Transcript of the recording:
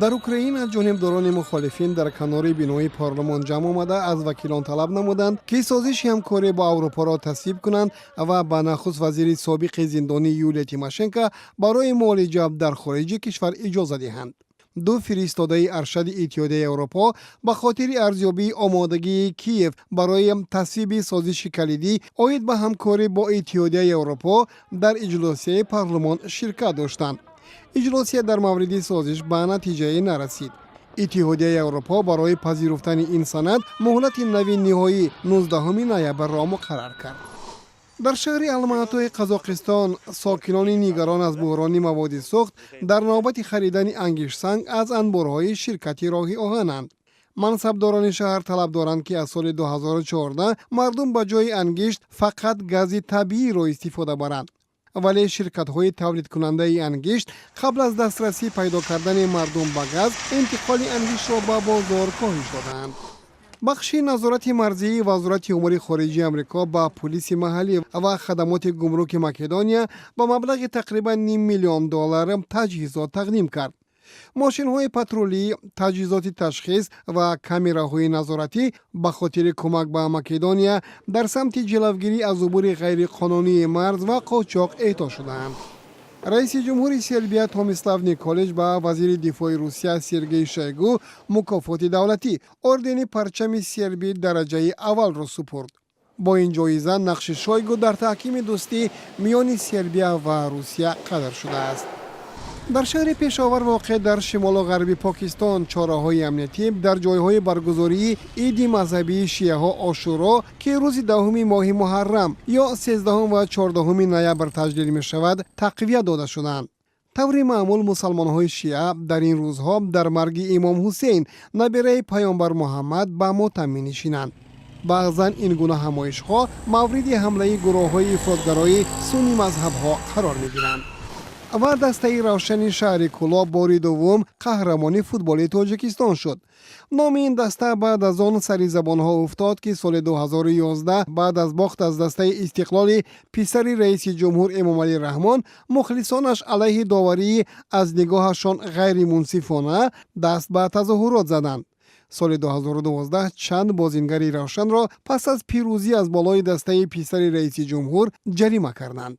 Дар Украина ҷонибдорони мухолифин дар канори бинои парлумон ҷамъ омада, аз вакилон талаб намуданд, ки созиши ҳамкорӣ бо Аврупоро тасвиб кунанд ва ба нахуст вазири собиқи зиндонӣ Юлия Тимошенко барои муолиҷа дар хориҷи кишвар иҷоза диҳанд. Ду фиристодаи аршади Иттиҳодияи Аврупо ба хотири арзёбии омодагии Киев барои тасвиби созиши калидӣ оид ба ҳамкорӣ бо Иттиҳодияи Аврупо дар иҷлосияи парлумон ширкат доштанд. Иҷлосия дар мавриди созиш ба натиҷае нарасид. Иттиҳодияи Аврупо барои пазируфтани ин санад муҳлати нави ниҳоӣ 19 ноябрро муқаррар кард. Дар шаҳри Алмаатои Қазоқистон сокинони нигарон аз буҳрони маводи сӯхт дар навбати харидани ангиштсанг аз анборҳои ширкати роҳи оҳананд. Мансабдорони шаҳр талаб доранд, ки аз соли 2014 мардум ба ҷои ангишт фақат гази табииро истифода баранд, вале ширкатҳои тавлидкунандаи ангишт қабл аз дастрасӣ пайдо кардани мардум ба газ интиқоли ангиштро ба бозор коҳиш додаанд. Бахши назорати марзии Вазорати умури хориҷии Амрико ба пулиси маҳаллӣ ва хадамоти гумруки Македония ба маблағи тақрибан ним миллион доллар таҷҳизот тақдим кард. Мошинҳои патрулӣ, таҷҳизоти ташхис ва камераҳои назоратӣ ба хотири кӯмак ба Македония дар самти ҷилавгирӣ аз убури ғайриқонунии марз ва қочоқ эҳдо шудаанд. Раиси ҷумҳури Сербия Томислав Николич ба вазири дифои Русия Сергей Шойгу мукофоти давлатӣ, ордени Парчами Сербӣ дараҷаи аввалро супурд. Бо ин ҷоиза нақши Шойгу дар таҳкими дӯстӣ миёни Сербия ва Русия қадр шудааст. Дар шаҳри Пешовар, воқеъ дар шимолу ғарби Покистон, чораҳои амниятӣ дар ҷойҳои баргузории иди мазҳабии шиаҳо Ошуро, ки рӯзи 10-уми моҳи муҳаррам ё 13 ва 14 ноябр таҷлил мешавад, тақвият дода шуданд. Таври маъмул, мусалмонҳои шиа дар ин рӯзҳо дар марги имом Ҳусейн, набираи паёмбар Муҳаммад, ба мотам менишинанд. Баъзан ин гуна ҳамоишҳо мавриди ҳамлаи гурӯҳҳои ифротгарои сунни мазҳабҳо қарор мегиранд. Ва дастаи Равшани шаҳри Кӯлоб бори дуввум қаҳрамони футболи Тоҷикистон шуд. Номи ин даста баъд аз он сари забонҳо уфтод, ки соли 2011 баъд аз бохт аз дастаи Истиқлоли писари раиси ҷумҳур Эмомалӣ Раҳмон мухлисонаш алайҳи доварии аз нигоҳашон ғайримунсифона даст ба тазоҳурот заданд. Соли 2012 чанд бозингари Равшанро пас аз пирӯзӣ аз болои дастаи писари раиси ҷумҳур ҷарима карданд.